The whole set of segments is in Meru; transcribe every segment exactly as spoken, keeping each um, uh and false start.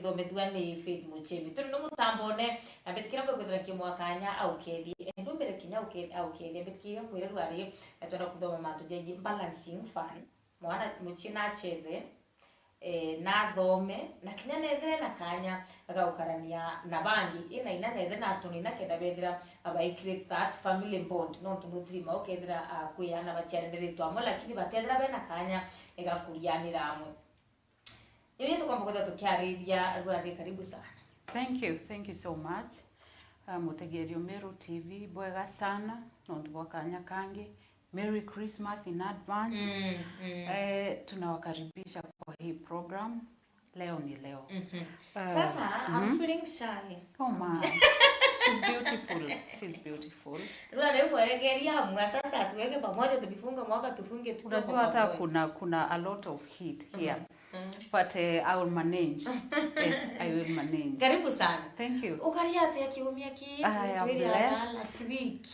Thomethua ni Faith Muchemi. Turi no mutambone, na mbitikiria mbwe kwithira kimwa kanya aukethie. Endu mbere kinya uke-, aukethie. Mbitikiria kwira rwari, eh, twenda kuthoma mantu jegie balancing fund. Mwana muchie na achethe, eh, na athome, na kinya nethire na kanya ga gukarania na bangi. Ina ina nethe na atonina kenda bethira abai create that family bond. Nontu mutirima ukethira, ah, kwi ana baciaraniritu amwe, lakini batethira bena kanya, eh, ga kurianira amwe. Iu tukomba kwithirwa tukiariria rwari, karibu sana. Thank you, thank you so much. Uh, mutegerio Meru T V, bwega sana, nontu bwa kanya kangi. Merry Christmas in advance. Mm, mm. Eh, tunawakaribisha kwa hii program. Leo ni leo. Mhm. Uh, Sasa, I'm mhm. feeling shy. Oh man. She's beautiful. She's beautiful. Rwari mweregeria amwe, sasa tuweke pamoja, tukifunga mwaka tufunge tu. Unajua hata pamoja. Kuna, kuna a lot of heat here. Mhm. Mm. But, eh, I will manage. Yes, I will manage. Karibu sana. Thank you. Ukaria atia kiumia ki? I am blessed. Last week.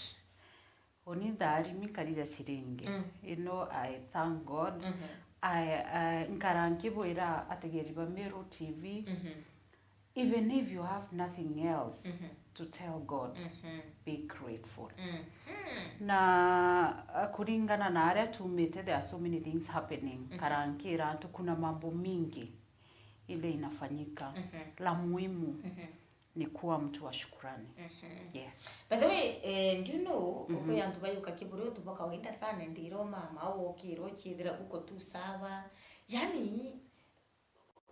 Uni ntharimi nkarija ciringi. Mm. You know, I thank God. Mhm. I, I, nkara nkibwira ategeri ba Meru T V, mhm. Even if you have nothing else, mhm, to tell God, mhm, be grateful. Mhm. Na, uh, kuringana na aria tumite, there are so many things happening. Mhm. Karankira antu, kuna mambo mingi ile inafanyika. Mhm. La muhimu, mhm, ni kuwa mtu wa shukurani. Mhm. Yes. By the way, eh, do you know, mhm, kwi antu bayuka kiburi untu bwa kawaida sana, ndiro mama wokirwo chithira uko tu sawa. Yani,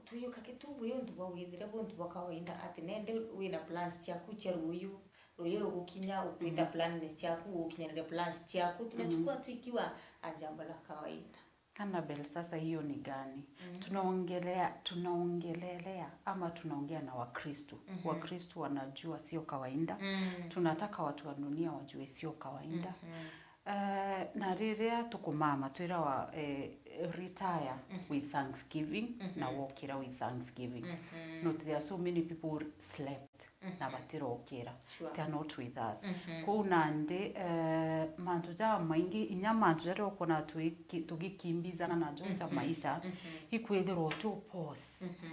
Tuyuka kitubu yu untu bwa withire bwi untu bwa kawaida, ati nende wina plans ciaku cia ruyu, ruyu rugukinya, ukwita, mhm, plan ciaku, ugukinyanire plans ciaku. Tunachukua, mhm, tu ikiwa jambo la kawaida. Annabel, sasa hiyo ni gani? Mhm. Tunaongelea, tunaongelelea ama tunaongea na Wakristo. Mhm. Wakristo wanajua sio kawaida. Mm. Tunataka watu wa dunia wajue sio kawaida. Mhm. Eh, na riria tukumama, twirawa, eh, retire, mhm, with thanksgiving, mhm, na wokira with thanksgiving. Mhm. No, there are so many people slept, mhm, na batirokira. Sure. They are not with us. Mhm. Kuu nandi, eh, mantu jamaingi, inya mantu jaria ukwona twiki-, tugikimbizana najo ja, mhm, maisha, mhm, ikwithirwa tu pause. Mhm.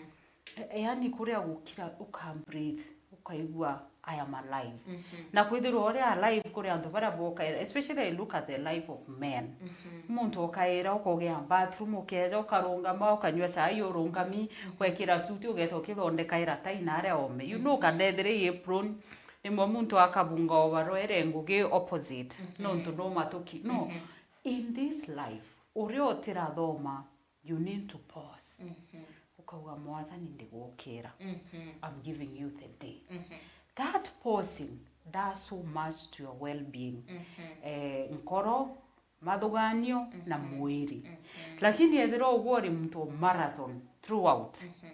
E-, yaani kuria gukira uka breathe, ukaigua, "I am alive." Mhm. Na kwithirwa uri alive kuri antu baria bokaira, especially I look at the life of men. Mhm. Muntu ukaira, ukogea bathroom, ukeja, ukarungama, ukanyua chai urungami, mhm, wekira suti, ugeta ukithondekaira tai na aria ome. You know, mhm, kana ethire i apron, rimwe muntu akabunga overall ere ngugi opposite. Mhm. Nontu no matuki. No, mhm, in this life, uria utirathoma, you need to pause. Mhm. Ukauga, "Mwathani, ndigukira. Mhm. I'm giving you the day." Mhm. That pausing does so much to your well-being. Mhm. Eh, nkoro, mathuganio, na, mhm, mwiri. Mhm. Lakini ethirwa ugwe uri muntu wa marathon throughout, mhm,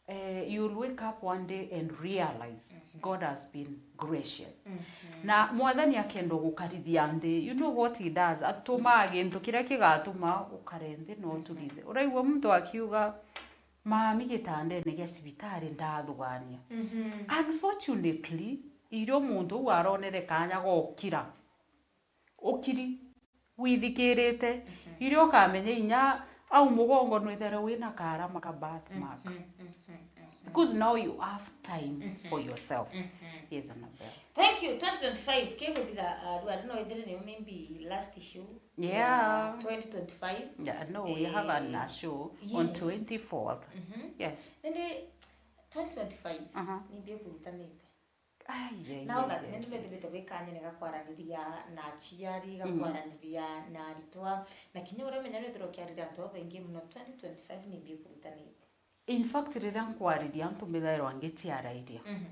eh, you'll wake up one day and realize, mhm, God has been gracious. Mhm. Na Mwathani akenda gukarithia nthi. You know what he does? Atumaa, yes, gintu kiria kigatuma ukare nthi na, mhm, uturithe. Uraigua muntu akiuga, "Mami, gitandene gia cibitari ndathugania." Mhm. Unfortunately, irio muntu uu aronere kanya gokira. Ukiri, withikirite, mhm, irio ukamenya inya au mugongo nwithere wina karama ka birthmark. Mhm, mhm, mhm. Because now you have time, mhm, for yourself. Mhm. Yes, Annabel. Thank you. Twenty twenty-five, kiguthira, uh, rwari no ithire niyo maybe last show, yeah, ya twenty twenty-five. Yeah, no, we have, eh, an, a show on, yes, twenty-fourth. Mhm. Yes. Nindi twenty twenty-five, aha, ni mbia kurutanite. Ai, ai, now ai, that ai, nindi ai. Mbethirite wi kanyene ga kwaraniria na aciari, ga, mm, kwaraniria na aritwa, na kinya uria menya nwithirwa ukiariria antu babaingi muno, twenty twenty-five ni mbia kurutanite. In fact, riria nkwariria antu mbithairwa ngiciarairia. Mhm.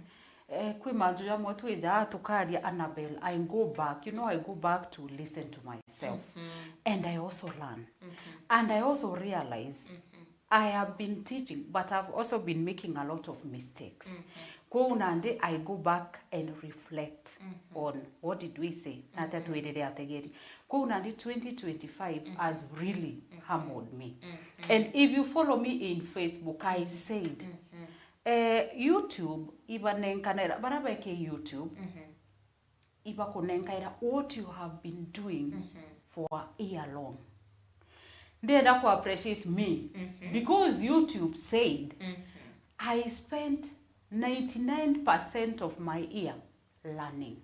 Eh, kwi mantu jamwe twija tukaria, Annabel, I go back, you know, I go back to listen to myself. Mhm. And I also learn. Mhm. And I also realize, mhm, I have been teaching, but I've also been making a lot of mistakes. Mhm. Kwou nandi I go back and reflect, mhm, on what did we say, na atia, mhm, twirire ategeri. Kwou nandi twenty twenty-five, mhm, has really, mhm, humbled me. Mhm. And if you follow me in Facebook, I said, mhm, eh, YouTube ibanenkanera, bara beke YouTube, mhm, ibakunenkaira what you have been doing, mhm, for a year long. Ndenda ku appreciate me, mhm, because YouTube said, mhm, I spent ninety-nine percent of my year learning.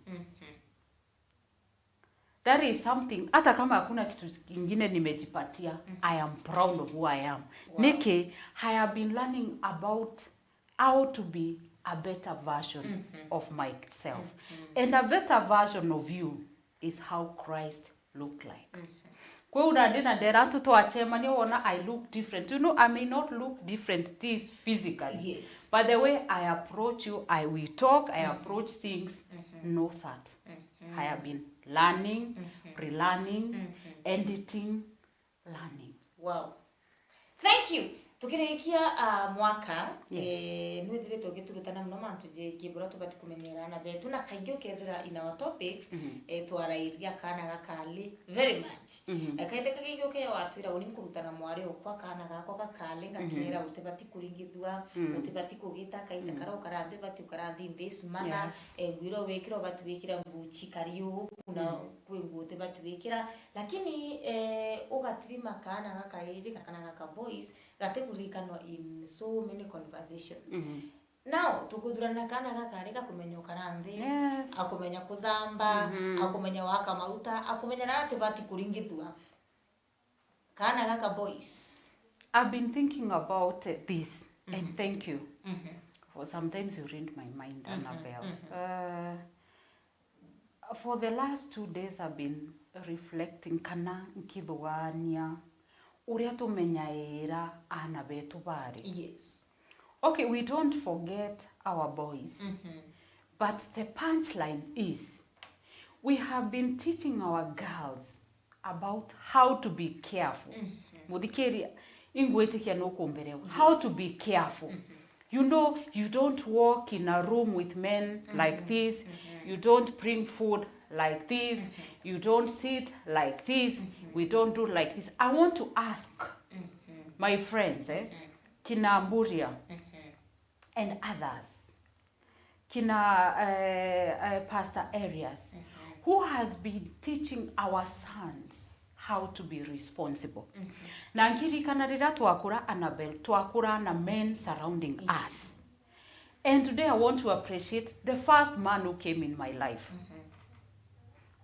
That is something, hata kama hakuna kitu kingine nimejipatia, I am proud of who I am. Wow. Niki, I have been learning about how to be a better version of myself. And a better version of you is how Christ look like. Kwou nandi na ndera antu twacemania, wona I look different. You know, I may not look different this physically, yes, but the way I approach you, I will talk, I approach things, know that I have been learning, relearning, editing, learning. Wow. Thank you. Tukirikia, ah, mwaka, yes, eh, nwithiritwe ugiturutana muno mantu jegie buria tubati kumenyera ana betu, na kaingi ukethira in our topics, eh, twarairia kaana gakali very much. Eh, kaithe kaingi ukeya watwira, uni nkurutana mwari okwa, kaana gakwa gakali, ngakera utibati kuringithua, utibati kugita, kaita kara ukara nthi, ubati ukara nthi in this manner, yes, eh, ngwira wikira, ubati wikira nguo cikari uu, kuna kwi nguo utibati wikira, lakini, eh, ugatirima kaana gaka age kana gaka boys, gatikurikanwa in so many conversations. Now, tukuthurana kaana gaka ari gakumenya ukara nthi, yes, akumenya kuthamba, akumenya waka mauta, akumenya na atibati kuringithua. Kaana gaka boys. I've been thinking about, uh, this, and thank you. For sometimes you read my mind, Annabel. Uh, for the last two days I've been reflecting kana nkithugania uria tumenyaira ana betu bari. Yes. Okay, we don't forget our boys. But the punchline is, we have been teaching our girls about how to be careful. Muthikiria, ingwitikia nukumberewa. How to be careful. You know, you don't walk in a room with men like this. You don't bring food like this. You don't sit like this. We don't do like this. I want to ask my friends, eh, kina Mburia and others, kina, eh, eh, Pastor Arias, who has been teaching our sons how to be responsible. Na ngirikana riria twakura, Annabel, twakura na men surrounding us. And today I want to appreciate the first man who came in my life.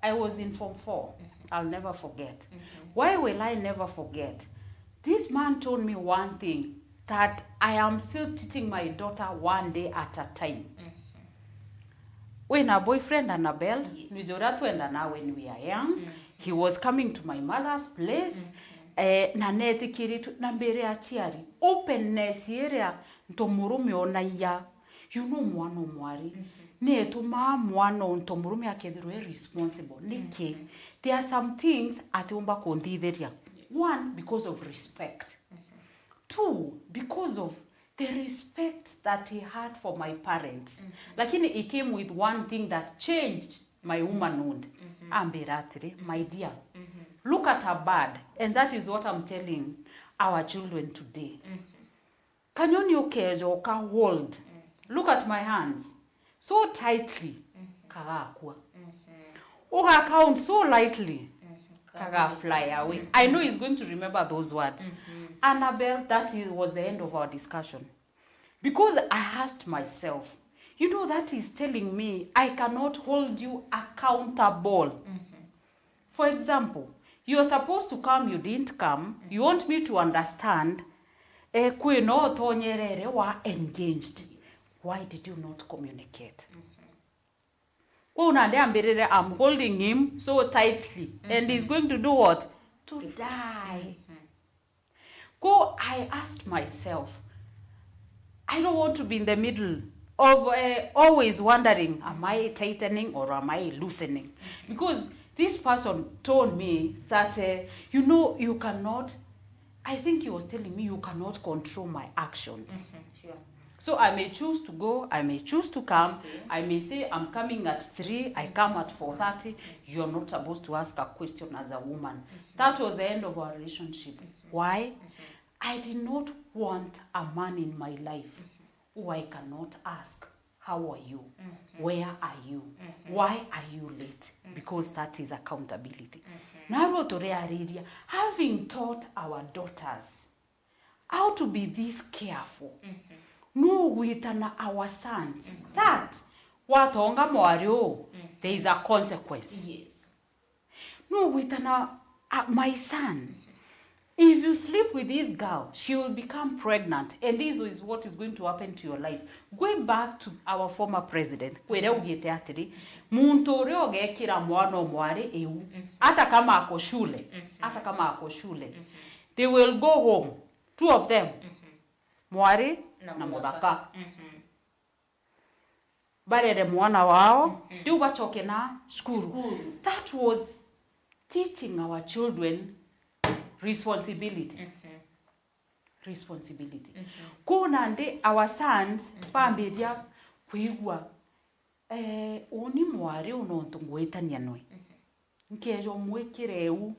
I was in form four. I'll never forget. Why will I never forget? This man told me one thing that I am still teaching my daughter one day at a time. Wina boyfriend, Annabel? Yes. Nwijo uria twendana when we are young. He was coming to my mother's place. Eh, na netikiritwe na mbere ya aciari. Openness iria ntomurume onagia, you know, mwana o mwari, ni etumaa mwana o ntomurume akethirwa e responsible. Niki? There are some things atiumba kunthithiria. One, because of respect. Two, because of the respect that he had for my parents. Lakini he came with one thing that changed my womanhood. Ambira atiri, "My dear, look at a bird," and that is what I'm telling our children today. Kanyoni ukeja uka hold. Look at my hands. So tightly, kagakua. Uga count so lightly, kaga fly away. I know he's going to remember those words. Annabel, that is, was the end of our discussion. Because I asked myself, you know, that is telling me I cannot hold you accountable. For example, you are supposed to come, you didn't come, you want me to understand, eh, kwina utonyerere wa engaged. Why did you not communicate? Kwou nandi ambirire, I'm holding him so tightly, and he's going to do what? To die. Kwou I asked myself, I don't want to be in the middle of, eh, always wondering, am I tightening or am I loosening? Because this person told me that, eh, you know, you cannot, I think he was telling me, you cannot control my actions. Sure. So I may choose to go, I may choose to come, I may say, I'm coming at three, I come at four thirty. You're not supposed to ask a question as a woman. That was the end of our relationship. Why? I did not want a man in my life who I cannot ask, "How are you? Where are you? Why are you late?" Because that is accountability. Narua turiariria, having taught our daughters how to be this careful, Nugwitana our sons that watonga mwari uu, there is a consequence. Yes. Nugwitana, uh, my son, if you sleep with this girl, she will become pregnant, and this is what is going to happen to your life. Going back to our former president, kwire ugite atiri, muntu uria ugekira mwana o mwari iu, hata kama ako shule, hata kama ako shule, they will go home, two of them, mwari na muthaka, barere mwana wao, riu bacoke na cukuru. That was teaching our children responsibility. Responsibility. Kuu nandi our sons bambiria kwigua, eh, uni mwari u nontu ngwitania nwe. Nkeeja umwikire u,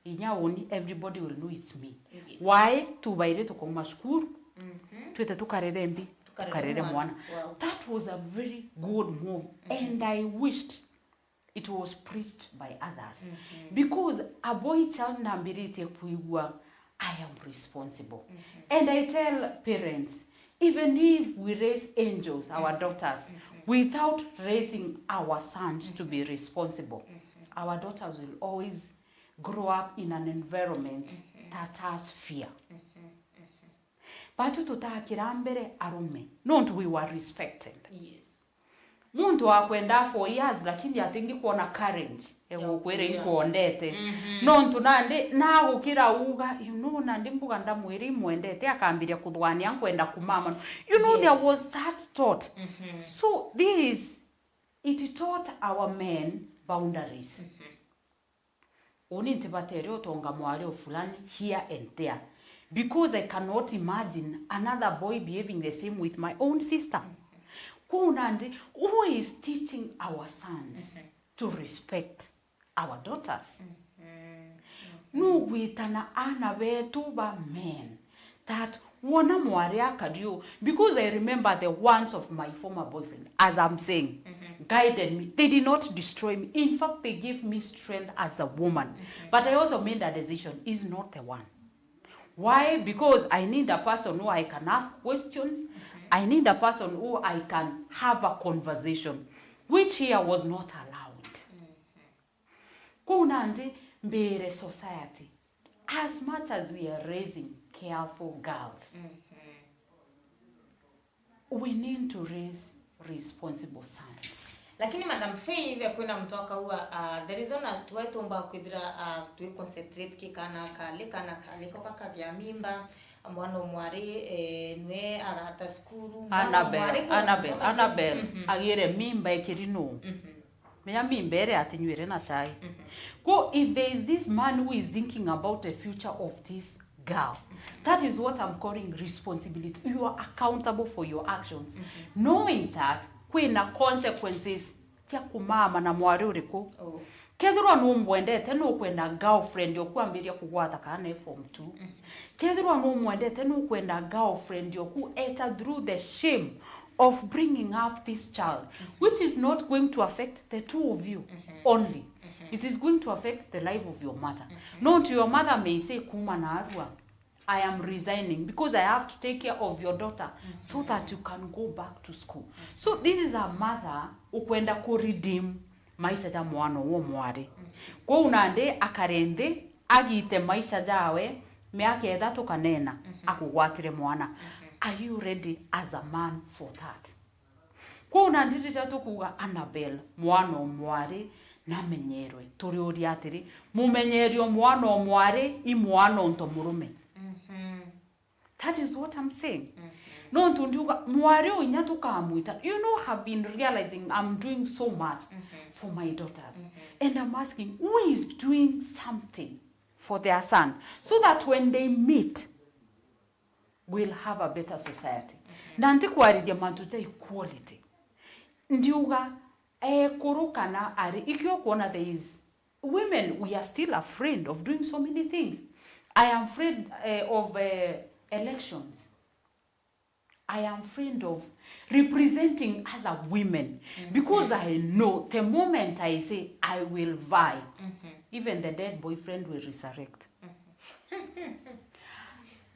inya uni, everybody will know it's me. Yes. Why? Tubaire tukauma cukuru, twite tukarere mbi, tukarere mwana. Wow. That was a very good move, and I wished it was preached by others. Because a boy child nambiritie kwigua, I am responsible. And I tell parents, even if we raise angels, our daughters, without raising our sons to be responsible, our daughters will always grow up in an environment that has fear. Batu tutakira mbere arume, nontu we were respected. Yes. Muntu akwenda four years, lakini atingi kuona courage ya gukwira inkwendete. Nontu nandi nagukira uga, you know, nandi mbuga ndamwira imwendete, akambiria kuthwania nkwenda kumama. You know, there was that thought. So this, it taught our men boundaries. Uni ntibatere utonga mwari o fulani here and there, because I cannot imagine another boy behaving the same with my own sister. Kuu nandi, who is teaching our sons to respect our daughters? Nugwitana ana betu ba men that wona mwari akari u, because I remember the ones of my former boyfriend, as I'm saying, guided me. They did not destroy me. In fact, they gave me strength as a woman. But I also made a decision, is not the one. Why? Because I need a person who I can ask questions. I need a person who I can have a conversation, which here was not allowed. Kuu nandi mbire society, as much as we are raising careful girls, we need to raise responsible sons. Lakini Madam Faith, kwina muntu akauga, uh, the reason as to why tumba kwithira, uh, twi concentrate ki kana kali, kana kali ko kakagia mimba, mwana umwari, eh, nwe agata cukuru, mwana Annabel, umwari kuna Annabel, mutoma- Annabel, Mhm. agire mimba ikiri nuu? Menya mimba iri atinyuire na chai. Ko if there is this man who is thinking about the future of this girl, that is what I'm calling responsibility. You are accountable for your actions. Knowing that kwina consequences cia kumama na mwari uriku. Oh. Kethirwa numwendete, nukwenda girlfriend oku ambiria kugwata kana e form two. Kethirwa numwendete, nukwenda girlfriend oku eta through the shame of bringing up this child, which is not going to affect the two of you only. It is going to affect the life of your mother. Nontu your mother may say, kuma narua, I am resigning because I have to take care of your daughter so that you can go back to school. So this is a mother ukwenda ku redeem maisha ja mwana uo mwari. Kwou nandi akare nthi, agite maisha jawe miaka ithatu kana ina, akugwatire mwana. Are you ready as a man for that? Kwou nandi riria tukuuga Annabel, mwana o mwari, namenyerwe, turiuria atiri, mumenyerio mwana o mwari i mwana untu murume? That is what I'm saying. Nontu ndiuga mwari uyu inya tukamwita. You know, have been realizing I'm doing so much for my daughters. And I'm asking, who is doing something for their son so that when they meet, we'll have a better society? Na ntikwariria mantu ja equality. Ndiuga ekuru kana ari, ikio kuona there is women, we are still afraid of doing so many things. I am afraid, eh, of, eh, elections. I am afraid of representing other women because I know the moment I say I will vie, even the dead boyfriend will resurrect.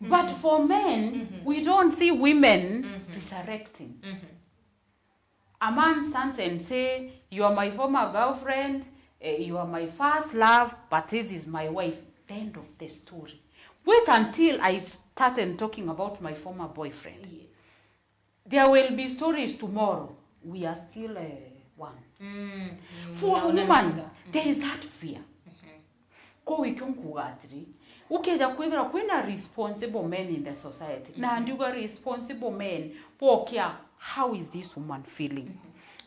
But for men, we don't see women resurrecting. A man stand and say, "You are my former girlfriend, eh, you are my first love, but this is my wife." The end of the story. Wait until I started talking about my former boyfriend. Yes. There will be stories tomorrow. We are still, eh, one. For a woman, there is that fear. Kou ikio nkuuga atiri, ukeja kwithirwa kwina responsible men in the society, na ndiuga responsible men, bokia, how is this woman feeling?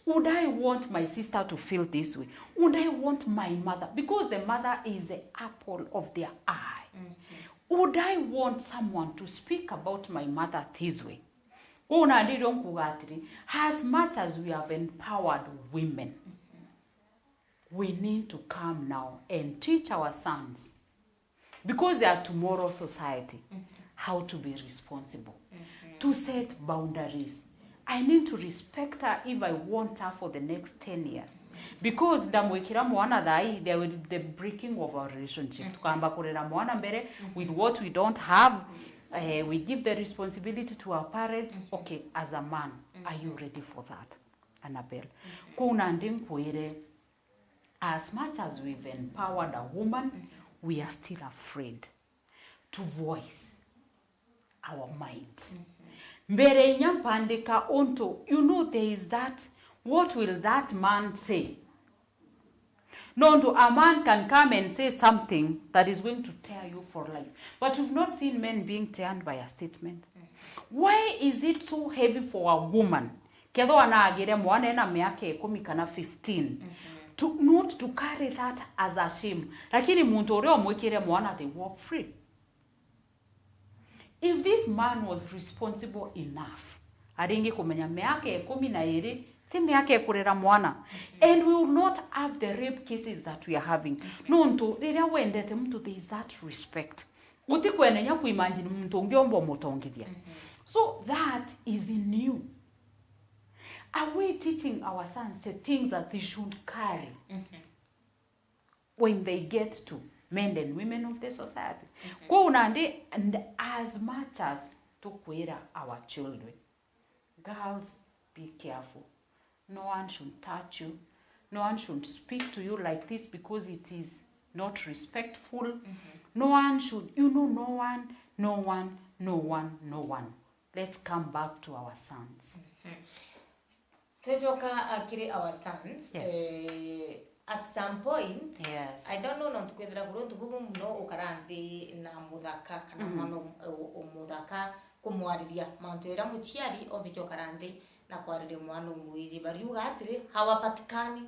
Would I want my sister to feel this way? Would I want my mother? Because the mother is the apple of their eye. Would I want someone to speak about my mother this way? Kou nandi rio nkuuga atiri, as much as we have empowered women, we need to come now and teach our sons, because they are tomorrow society, how to be responsible, to set boundaries. I need to respect her if I want her for the next ten years. Because ndamwikira mwana thai, there will be the breaking of our relationship. Tukamba kurera mwana mbere with what we don't have. Eh, we give the responsibility to our parents. Okay, as a man, are you ready for that, Annabel? Kou nandi nkwire, as much as we've empowered a woman, we are still afraid to voice our minds. Mbere inya mpandika untu, you know, there is that, what will that man say? Nontu a man can come and say something that is going to tear you for life. But we've not seen men being turned by a statement. Why is it so heavy for a woman, kethwa naagire mwana ena miaka ikumi kana fifteen, to, not to carry that as a shame? Lakini muntu uria umwikire mwana, they walk free. If this man was responsible enough, aringi kumenya miaka ikumi na iri ti miaka ikurera mwana, and we will not have the rape cases that we are having. Nontu riria wendete muntu, there is that respect. Utikwenenya kuimagine muntu ungi omba umutongithia. So that is in you. Are we teaching our sons the things that they should carry when they get to men and women of the society? Kou nandi, and as much as tukwira our children, girls, be careful. No one should touch you. No one should speak to you like this because it is not respectful. No one should, you know, no one, no one, no one, no one. Let's come back to our sons. Twecoka, uh, kiri our sons, yes, eh, at some point, yes, I don't know, nontu kwithira kuri untu bubu muno ukara nthi na muthaka kana, mm, mwana u-, u-, umuthaka, kumwariria mantu jaria muciari ombike ukara nthi na kwariria mwana umwiji. Bariuga atiri, hawapatikani.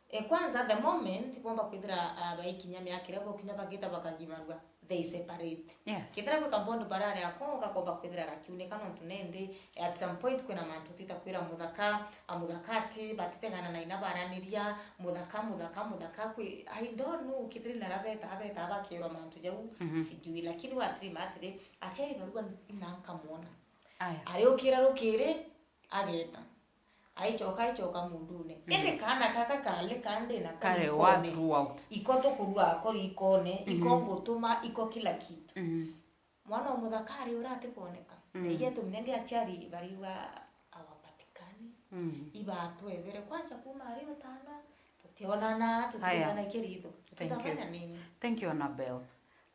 E, kwanza, the moment bomba kwithira, ah, baikinya miaka iria gukinya bagita bakagimarua, they separate. Yes. Kethira gwi kabondu barari ako, gakomba kwithira gakiunika nontu nendi, at some point kwina mantu utita kwira muthaka, a muthaka ati batitegana na ina baraniria, muthaka, muthaka, muthaka, kwi, I don't know, kethira nara beta, beta bakirwa mantu jau, mhm, sijui, lakini watirima atiri, aciari barua ina nkamwona. Aya. Ariukira rukiri, ageta. Aicoka, aicoka mundune. Mm. Indi kaana kaka kari kandi na ko, kari wa ikone, throughout. Iko tukurua akori ikone, iko, mhm, ngutuma, iko kila kitu. Mhm. Mwana umuthaka ari uria atikwoneka. Mm. Na igia tumine ndi aciari bariuga awapatikani. Mm. Ibatwebere kwanza kuma ari utana, tutionana, haya, tutionana kiritho. Thank you. Tutafanya nini? Thank you, Annabel.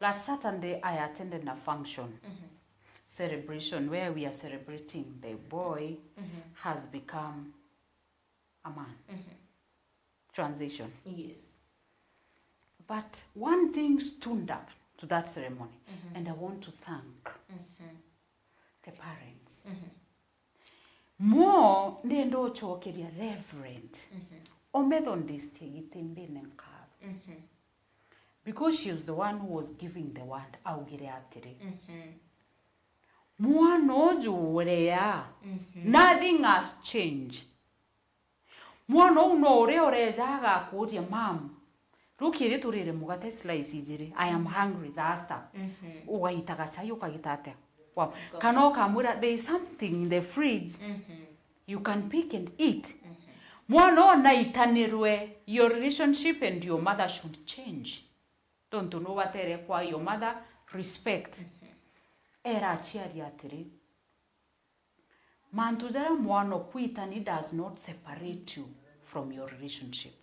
Last Saturday, I attended a function, mhm, celebration where we are celebrating the boy, mhm, has become a man. Mhm. Transition. Yes. But one thing stood up to that ceremony, mhm, and I want to thank, mhm, the parents. Mhm. Mo ndenda ucokeria Reverend, mhm, o Methodist Gitimbine nkatho. Mhm. Because she was the one who was giving the word, augire atiri, mhm, mwana uju uria, mhm, nothing has changed. Mwana uu no uria ureja agakuria, "Mam, rukiri turire mugate slice ijiri. I am hungry, thirst." Mhm. Ugaita gachai ukagita atia? Wow. Kana ukamwira, "There is something in the fridge. Mhm. You can pick and eat." Mhm. Mwana ona itanirwe, your relationship and your mother should change. Tontu nubatere kwa your mother respect. Mhm. Era aciari atiri, mantu jaria mwana oku itani does not separate you from your relationship.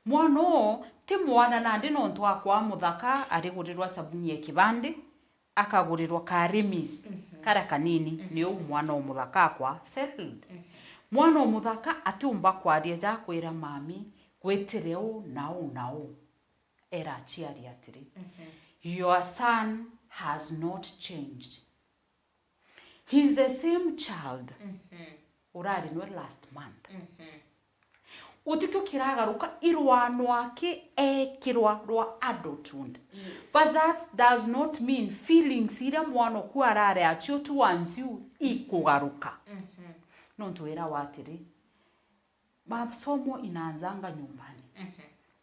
Mwana uu ti mwana nandi nontu akwa muthaka arigurirwa sabuni ya kibandi, akagurirwa ka Rimmy's karia kanini, ni uu mwana o muthaka akwa settled. Mwana o muthaka atiumba kwaria jakwira mami, gwitire uu na uu na uu. Era aciari atiri, your son has not changed. He's the same child urari nwe last month. Gutikio kiragaruka, irwanwa aki ekirwa rwa adulthood. But that does not mean feelings iria mwana oku arari acio towards you ikugaruka. Nontu wirawa atiri, masomo inaanzanga nyumbani.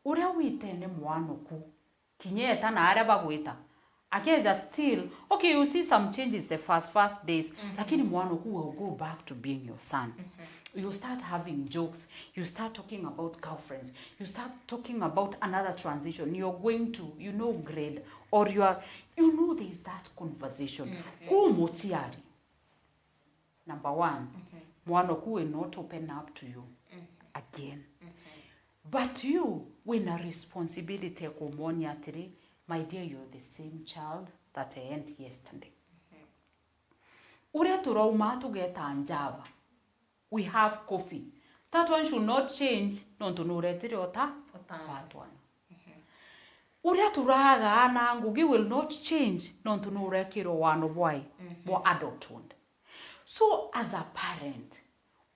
Uria witene mwana oku, kinya eta na aria bagwita, akeja still, okay, you see some changes the first, first days, lakini mwana oku will go back to being your son. You start having jokes, you start talking about girlfriends, you start talking about another transition, you're going to, you know, grade, or you are, you know, there is that conversation. Kuu muciari, number one, mwana oku will not open up to you again. But you wina responsibility ya kumwonia atiri, my dear, you're the same child that I ent yesterday. Uria turauma tugeta njava, we have coffee. That one should not change, nontu nuretire uta watwana. Uria turagaa na ngugi will not change, nontu nurekirwo wano bwai bwa adulthood. So as a parent,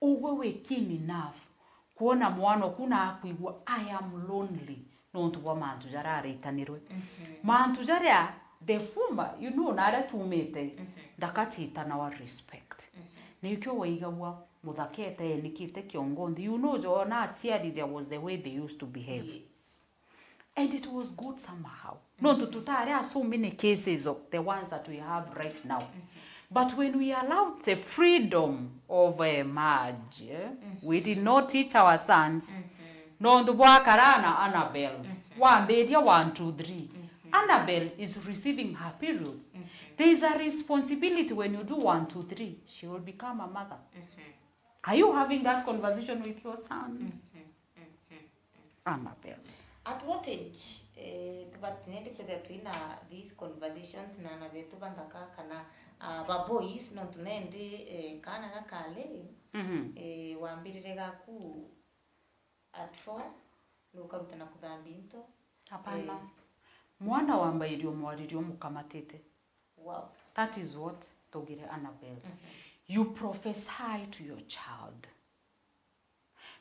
ugwe wi keen enough kwona mwana oku na akwigua, I am lonely, nontu bwa mantu jaria aritanirwe. Mantu jaria the former, you know, na aria tumite, ndakachitana wa respect. Nikio waigagua muthaka ete enikite kiongo nthi, you know, jona aciari, there was the way they used to behave. And it was good somehow. Nontu tutari a so many cases of the ones that we have right now. But when we allowed the freedom of, eh, marriage, eh, we did not teach our sons. Nontu bwakara na Annabel, wambiria one, two, three. Annabel is receiving her periods. There is a responsibility when you do one, two, three. She will become a mother. Are you having that conversation with your son? Annabel. At what age, eh, tubati nendi kwithira twina these conversations na ana betu ba nthaka kana, ah, ba boys, nontu nendi, eh, kaana gakari, eh, wambirire gaku at four, nukarutana kuthambia into? Hapana. Eh. Mwana wambairia umwariria umukamatite. Wow. That is what tugire Annabel. You prophesy to your child.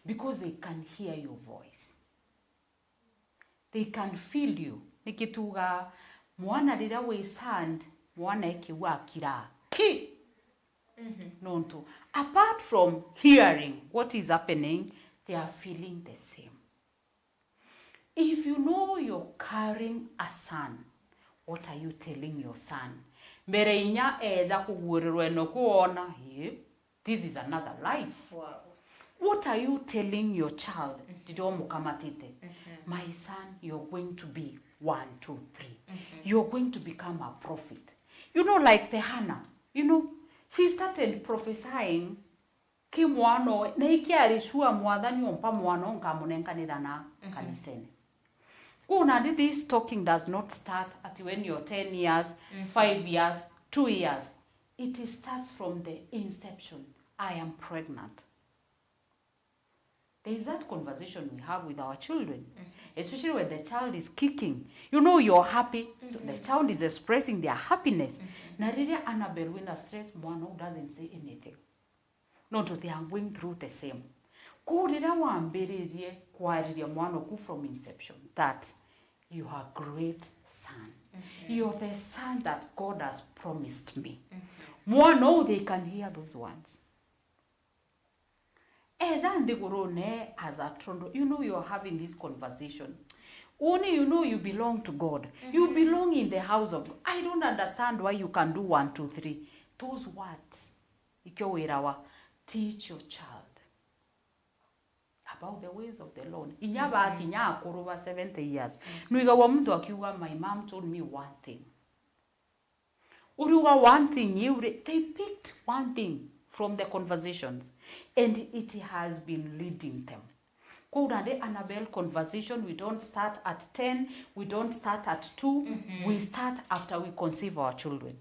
Because they can hear your voice. They can feel you. Niki tuga mwana riria wi sand, mwana ekiwa akira. Ki! Nontu, apart from hearing what is happening, they are feeling the same. If you know you're carrying a son, what are you telling your son? Mbere inya eja kugurirwa eno kuona, eh, this is another life. Wow. What are you telling your child? Riria umukamatite, my son, you're going to be one, two, three. You're going to become a prophet. You know, like the Hannah, you know, she started prophesying ki mwana owe, na ikiari sure Mwathani ompa mwana owe nkamunenkanira na kanisene. Kuu nandi, this talking does not start at when you're ten years, five years, two years. It starts from the inception. I am pregnant. There is that conversation we have with our children, especially when the child is kicking. You know you're happy, so the child is expressing their happiness. Na riria Annabel wina stress, mwana owe doesn't say anything. Nontu they are going through the same. Kuu riria wambiririe kwariria mwana oku from inception that you are a great son. You're the son that God has promised me. Mwana owe, they can hear those words. Eja nthigurune as a toddler, you know you're having this conversation. Uni, you know you belong to God. You belong in the house of God. I don't understand why you can do one, two, three. Those words. Ikio wirawa, teach your child about the ways of the Lord. Inya bakinya akuru ba seventy years. Nwigagwa muntu akiuga, my mom told me one thing. Uriuga one thing iu ri, they picked one thing from the conversations and it has been leading them. Kwou nandi, Annabel, conversation, we don't start at ten, we don't start at two, we start after we conceive our children.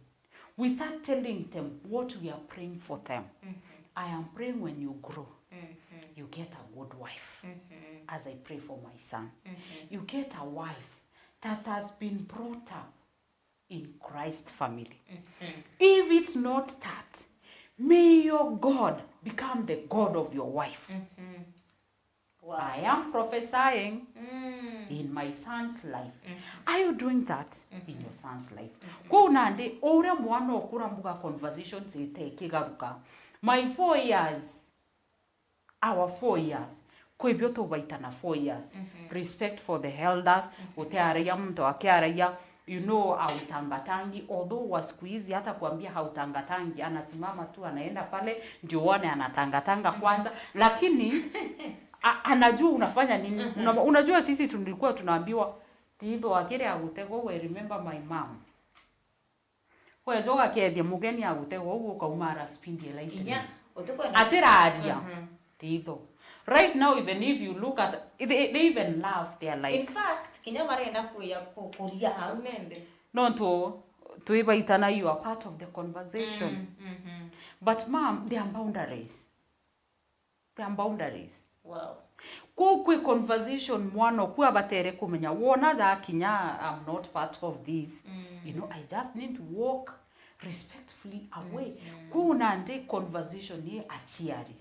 We start telling them what we are praying for them. I am praying when you grow, you get a good wife, as I pray for my son. You get a wife that has been brought up in Christ family. If it's not that, may your God become the God of your wife. Wow. I am prophesying in my son's life. Are you doing that in your son's life? Kwou nandi, uria mwana ukura mbuga conversations ite ikigaruka. My four years, our four years, kwi bio tubaitana four years. Respect for the elders, utiaragia muntu akiaragia, you know, autangatangi, although wa siku hizi hata kuambia hautangatangi, anasimama tu, anaenda pale, ndio uone anatangatanga kwanza, lakini a- anajua unafanya nini. Una- unajua sisi tulikuwa tunaambiwa, "Ritho akiri agutego, we remember my mom." Weja ugakethia mugeni agutega uu, ukauma ara speed ya lightning. Inya, utikwenda atiraria. Ritho. Right now, even if you look at, they, they even laugh, they are like, in fact, kinya marenda kuya ku- kuria au nende. Nontu twibaitana, you are part of the conversation. But mom, there are boundaries. There are boundaries. Wow. Kuu kwi conversation mwana oku abatere kumenya, wona thakinya, I'm not part of this. You know, I just need to walk respectfully away. Kuu nandi conversation ye aciari.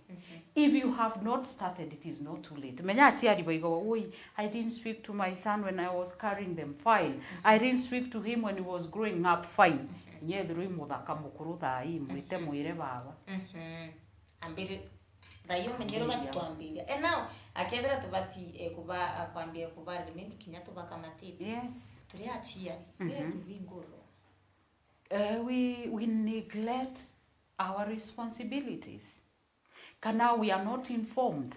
If you have not started, it is not too late. Menya aciari baigawa, "Ui, I didn't speak to my son when I was carrying them." Fine. "I didn't speak to him when he was growing up." Fine. Nyethirwa i muthaka mukuru thaa ii, mwite mwire baba. Ambiri, thayo menyero bati kwambiria. And now, akethira tubati, eh, kuba, ah, kwambia kubarire, maybe kinya tubakamatite. Yes. Turi aciari. Where do we go wrong? Eh, we, we neglect our responsibilities. Kana we are not informed.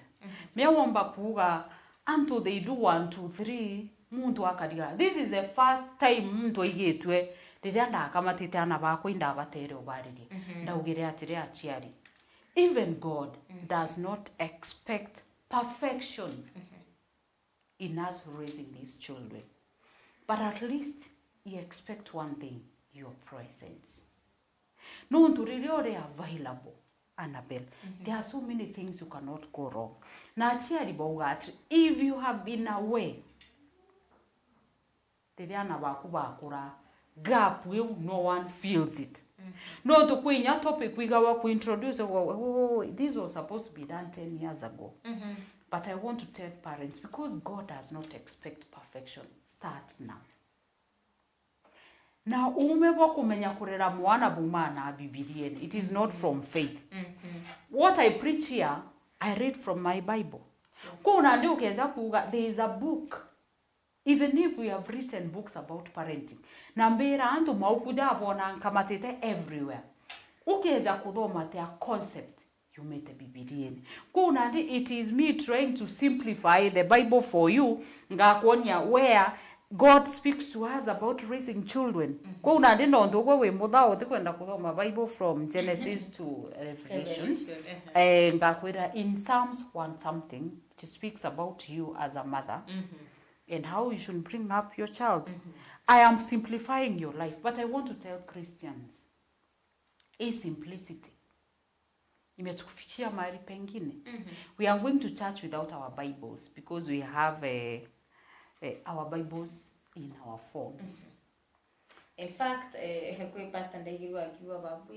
Mea womba kuuga, antu they do one, two, three, muntu akariga. This is the first time muntu aigitwe riria ndakamatite ana bakwa indabatere ubaririe. Ndaugire atiri aciari. Even God does not expect perfection in us raising these children. But at least he expect one thing, your presence. Nontu riria uri available, Annabel, there are so many things you cannot go wrong. Na aciari bauga atiri, if you have been away, riria ana baku bakura, gap iu, no one feels it. Nontu kwi inya topic wigawa ku introduce, "Oh, oh, oh, this was supposed to be done ten years ago." But I want to tell parents, because God does not expect perfection, start now. Na uume bwa kumenya kurera mwana bumana Bibiriene. It is not from faith. What I preach here, I read from my Bible. Kuu nandi ukeza kuuga, there is a book. Even if we have written books about parenting, na mbira antu mauku jabona nkamatite everywhere. Ukeja kuthoma atia concept yumite Bibiriene? Kuu nandi, it is me trying to simplify the Bible for you, ngakwonia where God speaks to us about raising children. Kuu nandi, nontu ugwe wi muthao utikwenda kuthoma Bible from Genesis to Revelation, eh, ngakwira in Psalms one something, it speaks about you as a mother and how you should bring up your child. I am simplifying your life, but I want to tell Christians, hii simplicity imetufikisha mahali pengine. We are going to church without our Bibles because we have, eh, eh, our Bibles in our phones. In fact, eh, kwi pastor ndaigirwe akiuga, "Babu,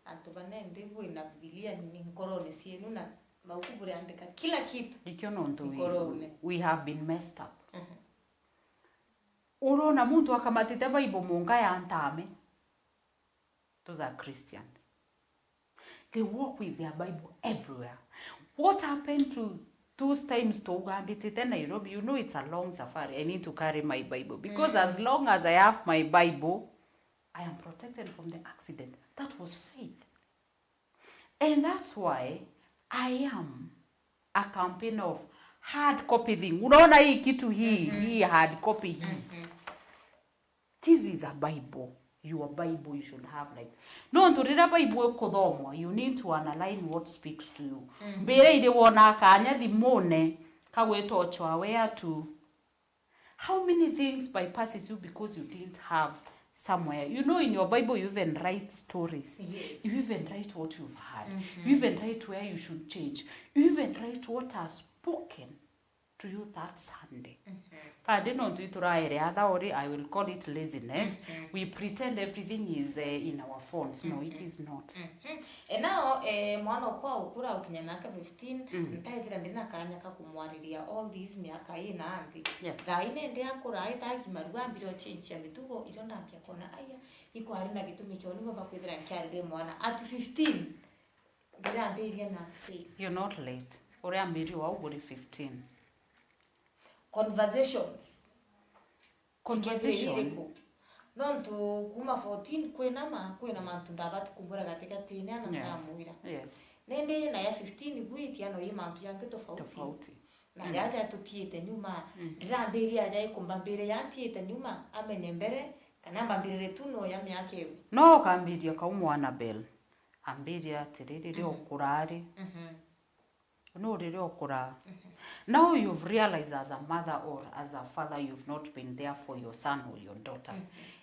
antu banene bwina Bibilia ni nkorone cienu na mauku buriandika kila kitu." Nikio nontu we, nkorone, we have been messed up. Urona muntu akamatite Bible munka ya ntame. Those are Christians. They walk with their Bible everywhere. What happened to those times twaugambitite Nairobi? You know it's a long safari. I need to carry my Bible because as long as I have my Bible, I am protected from the accident. That was faith. And that's why I am a campaigner of hard copy thing. Unaona hii kitu hii, hii hard copy hii. This is a Bible. Your Bible, you should have, like, nontu riria Bible ikuthomwa, you need to analyze what speaks to you. Mbira iri wona kanya thimune kagwita ochwa where to. How many things bypasses you because you didn't have somewhere? You know, in your Bible, you even write stories. Yes. You even write what you've heard. You even write where you should change. You even write what are spoken to you that Sunday. Kadi nontu ituraere athauri, I will call it laziness. We pretend everything is, uh, in our phones. No, it is not. E, nao, e, mwana okwa ukura ukinya miaka fifteen, ntaithira ndina kanya ka kumwariria all this miaka ina nthi. Yes. Thaa ine ndi akura, aita akimarua, ambire ochenchia mitugo, irio ndambia kuona, aya, ikwari na gitumi kiu, ni baba kwithira nkiarire mwana at fifteen. Ndirambirie na fail. You're not late. Uria ambiri wau uri fifteen. Conversations. Conversation. Iriku? Nontu kuma fourteen kwina ma, kwina mantu ndabati kumbura gatigatine ana ndamwira. Yes. Nindi na ya fifteen gwiti ano i mantu yangi tofauti. Tofauti. Na jaja tutiite nyuma. Ndirambiria aja ikumbambire ya ntiite nyuma, amenye mbere, kana mbambirire tu no ya miaka iu. No ukambiria kau mwana Bell. Ambiria atiri, riria ukura ri, no riria ukura. Now you've realized as a mother or as a father, you've not been there for your son or your daughter,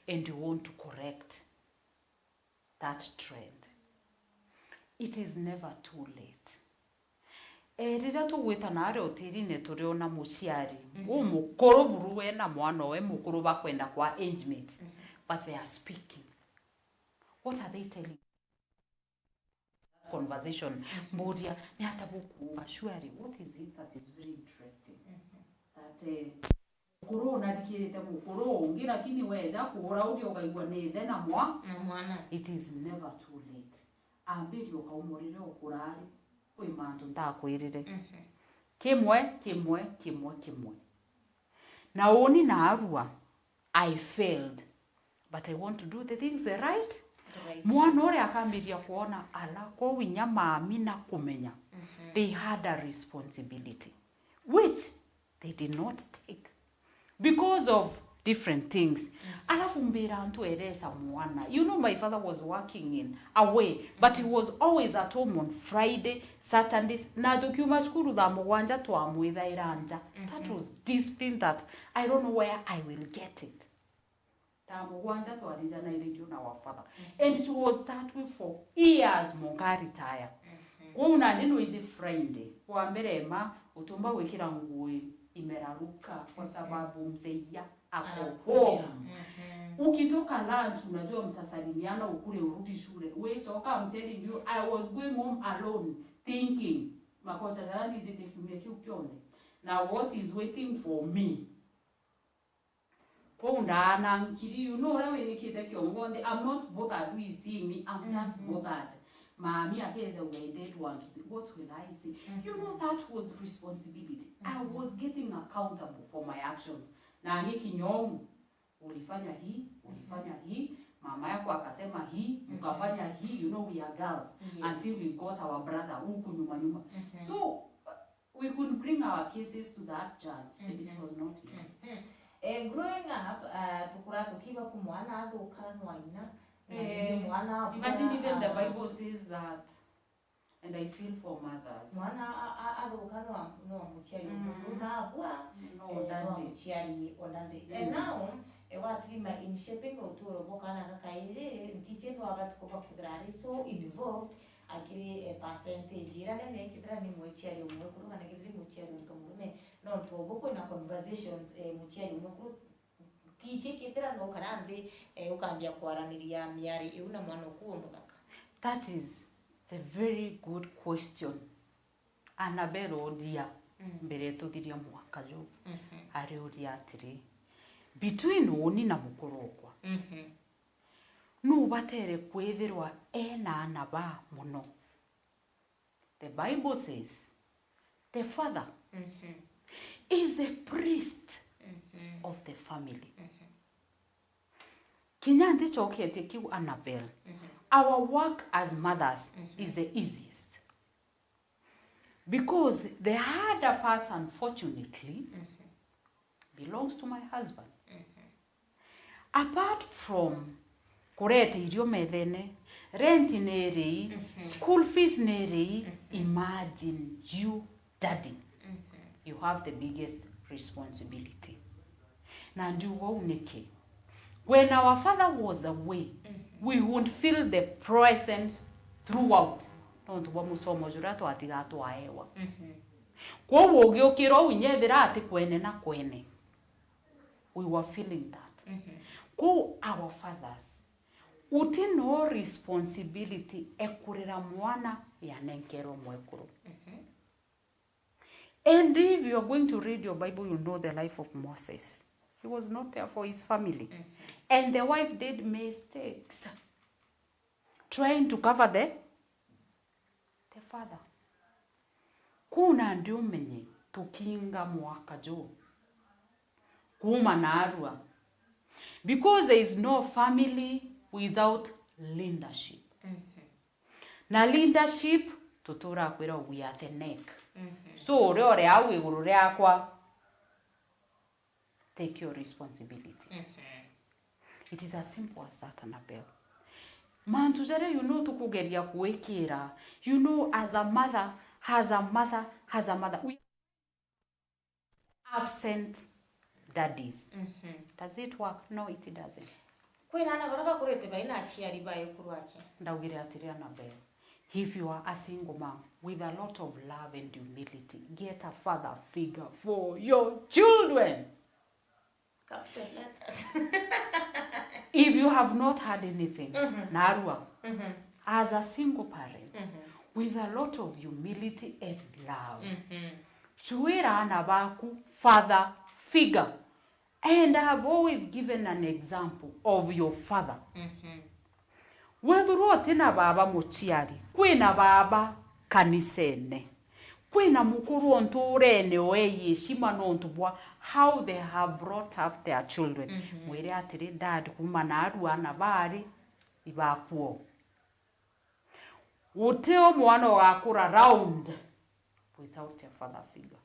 and you want to correct that trend. It is never too late. Eh, riria tugwita naria utirine, turiona muciari umukuru buru we na mwana we mukuru bakwenda kwa age mate, but they are speaking. What are they telling? Conversation. Mburia, ni ata bukuuga? Surely, what is it that is very interesting? That, eh, mukuru unarikirite mukuru ungi, lakini weja kuura uria ukaigua ni ithe na mwa-, na mwana. It is never too late. Ambiria ukaumurire ukura ri, kwi mantu ntakwirire. Kimwe, kimwe, kimwe, kimwe. Na uni naarua, I failed. But I want to do the things the right. The right. Mwana uria akambiria kuona ala, kwou inya mami na kumenya, they had a responsibility which they did not take because of different things. Alafu mbira antu eresa mwana. You know, my father was working in away, but he was always at home on Friday, Saturdays. Na tukiuma cukuru thaa mugwanja twamwithaira nja. That was discipline that I don't know where I will get it. Thaa mugwanja twarijanaire you na our father. And it was that way for years, munka retire. Kwou nandi no easy Friday. Wa mbere ma, utumba gwikira nguo imeraruka kwa sababu mzee ako home. Ukitoka lunch, unajua mtasalimiana ukule urudi shule. Wichoka, I'm telling you, I was going home alone thinking, makosa jaria nthithite kiumia kiu kionthe. Na what is waiting for me? Kwou ndaana nkiri, you know, uria winikite kiongo nthi, I'm not bothered who is seeing me, I'm just bothered. Mami akeza, "I did want to, what will I say?" You know, that was responsibility. I was getting accountable for my actions. Na ni kinyomu, ulifanya hii, ulifanya hii, mama yako akasema hii, mkafanya hii, you know, we are girls. Yes. Until we got our brother huku nyuma nyuma. So, we could bring our cases to that judge, and it was not easy. Eh, growing up, uh, tukura tukiba ku mwana athuka nwa ina, na nindi mwana abua, imagine even the Bible says that, and I feel for mothers. Mwana a-, a-, athuka nwa, nwa muciari umwe, na abua, no, eh, nwa muciari o ndandi. And now, eh, watirima in shaping uturo bwa kana gakairi, ntiche no abati kuba kwithira ari so involved, akiri, eh, percentage ira nene, kethira ni muciari umwe kuru kana kethira ni muciari untu murume, nontu obu kwina conversations, eh, muciari umwe kuru, tiche kethira no kana nthi, eh, ukambia kwaraniria miari iu na mwana uku umuthaka. That is the very good question. Annabel Odia, mbere tuthiria mwaka ju, ariuria atiri, between uni na mukuru okwa, nu ubatere kwithirwa ena ana ba muno? The Bible says the father is the priest of the family. Kinya ndichoketie kiu, Annabel, our work as mothers is the easiest. Because the harder parts, unfortunately, belongs to my husband. Apart from Kurete irio methene, rent ni iri, school fees ni iri, imagine you daddy. You have the biggest responsibility. Na ndiuga uu niki? When our father was away, we would feel the presence throughout. Nontu bwa musomo juria twatigaa twaewa. Kwou ugiukira uu inya ethira ati kwene na kwene, we were feeling that. Kwou our fathers, uti no responsibility ekurira mwana yanenkerwe mwekuru. And if you are going to read your Bible, you'll know the life of Moses. He was not there for his family. And the wife did mistakes trying to cover the, the father. Kwou nandi umenye tukiinga mwaka juu kuuma naarua. Because there is no family without leadership. Na leadership, tuturaa kwira we are the neck. So, uria uri au iguru riakwa, take your responsibility. It is as simple as that, Annabel. Mantu jaria, you know, tukugeria gwikira, you know, as a mother, as a mother, as a mother, we absent daddies. Does it work? No, it doesn't. Kwina ana baria bakurite baina aciari ba ekuru aki. Ndaugire atiri, Annabel, if you are a single mom, with a lot of love and humility, get a father figure for your children. Captain, let us. If you have not had anything, naarua, as a single parent, with a lot of humility and love, chuira ana baku father figure. And I have always given an example of your father. Wethirwa uti na baba muciari, kwina baba kanisene, kwina mukuru o nturene oei heshima nontu bwa how they have brought up their children. Mwire atiri, dad, kuuma naarua ana baari ibakuo. Guti o mwana ugakura round without a father figure.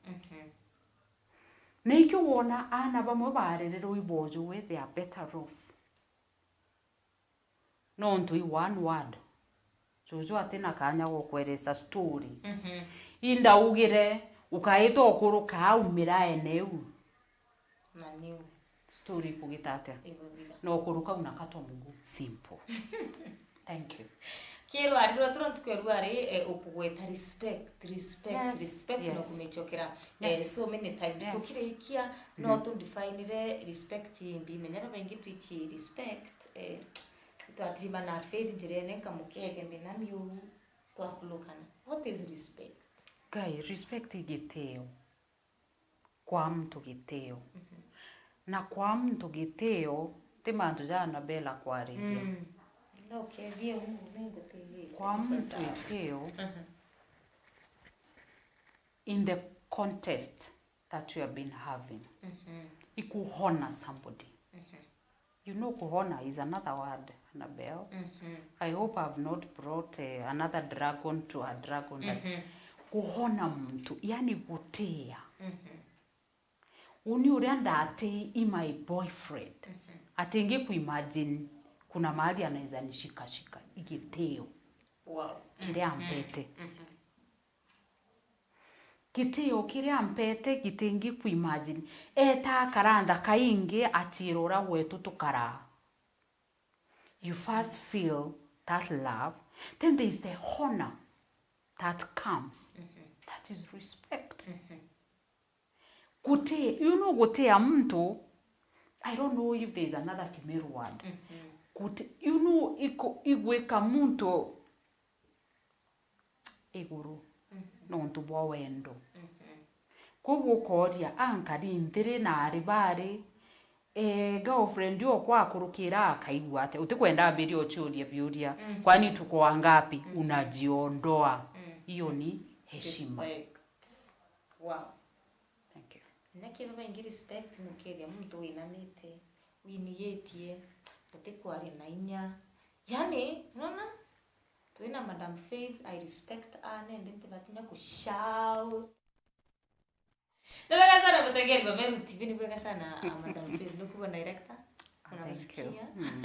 Nikio wona ana bamwe barereirwe ibojuwe, they are better off. Nontu i one word. Juju atina kanya gokweresa story. Indaugire, ukaita ukuruka au miraene iu. Na niu. Story ikugita atia? Iguthira. Na ukuruka au na katwa mugu. Simple. Thank you. Kirwa arirwa turo ntuku ya rua ri, eh, ukugweta respect, respect, yes, respect, yes, na kumicokera, eh, yes, so many times. Yes. Tukirikia, no, mhm, tundefinire respect imbi. Menya babaingi twichi respect, eh, twatirimana faith njirene, nkamukethia ndina miu, twakulukana. What is respect? Guy, respect i gitio. Kwa muntu gitio. Mhm. Na kwa muntu gitio, ti mantu ja Annabella kwariria. Mm. No ukethie u, ningutigie. Kwa muntu gitio, mhm, in the context that you have been having, mhm, i ku honor somebody. Mhm. You know, kuhona is another word, Annabel. Mhm. I hope I've not brought, eh, another dragon to a dragon, but, mhm, kuhona muntu, yani gutia. Mhm. Uni uria ndatii i my boyfriend. Mhm. Atingi kuimagine kuna mahali anaweza nishikashika. I gitio. Wow. Kiria, mhm, ampete. Mhm. Gitio kiria ampete gitingi kuimagine. Eta akara nthaka ingi, atiira uria gwetu tukaraa. You first feel that love, then there is the honor that comes. Mhm. That is respect. Mhm. Guti, you know, gutia muntu, I don't know if there is another Kimeru word. Mhm. Guti, you know, iko, igwika muntu iguru, mhm, nontu bwa wendo. Mhm. Kwou ukooria, ankari nthiri na ari bari, eh, girlfriend okwa akurukira akaigua atia? Utikwenda ambirie uciuria biuria, mhm, kwani tuko wangapi? Mhm. Unajiondoa. Mhm. Hiyo ni heshima. Respect. Wow. Thank you. Naki babaingi respect nukethia muntu winamite, winigitie, utikwaria na inya. Yani, unaona? Twina Madam Faith, I respect her, nende ntibatinya ku shout. Ni bwega sana mutegeri wa Meru T V, ni bwega sana, ah, Madam Faith, ni kuwa director. Ah, thank you. Unamsikia? Mm.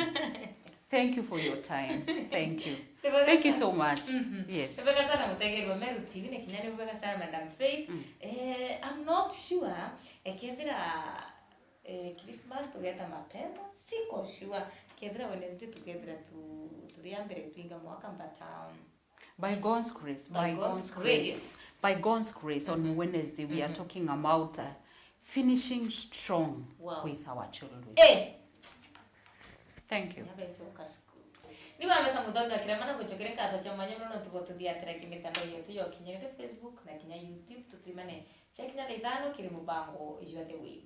Thank you for your time. Thank you. Thank you so much. Yes. Ni bwega sana mutegerwa Meru T V, ni kinya ni bwega sana Madam Faith. Eh, I'm not sure ekethira eh, Christmas tugeta mapema, siko sure. Kethira Wednesday tukethira tu turiambire twinga mwaka, but um, By God's grace, by God's grace, by God's grace, on Wednesday we are talking about uh, finishing strong with our children. Eh, Thank you. Nyabechoka school. Ni wameta muthoni na kirema na guchokere nkatho cha mwanya muno nontu bwa tuthiatira kimitandao yetu ya ukinyanire, Facebook na kinya YouTube. Tutimane cha kinya thaa ithano kiri mubango jwa The Wave.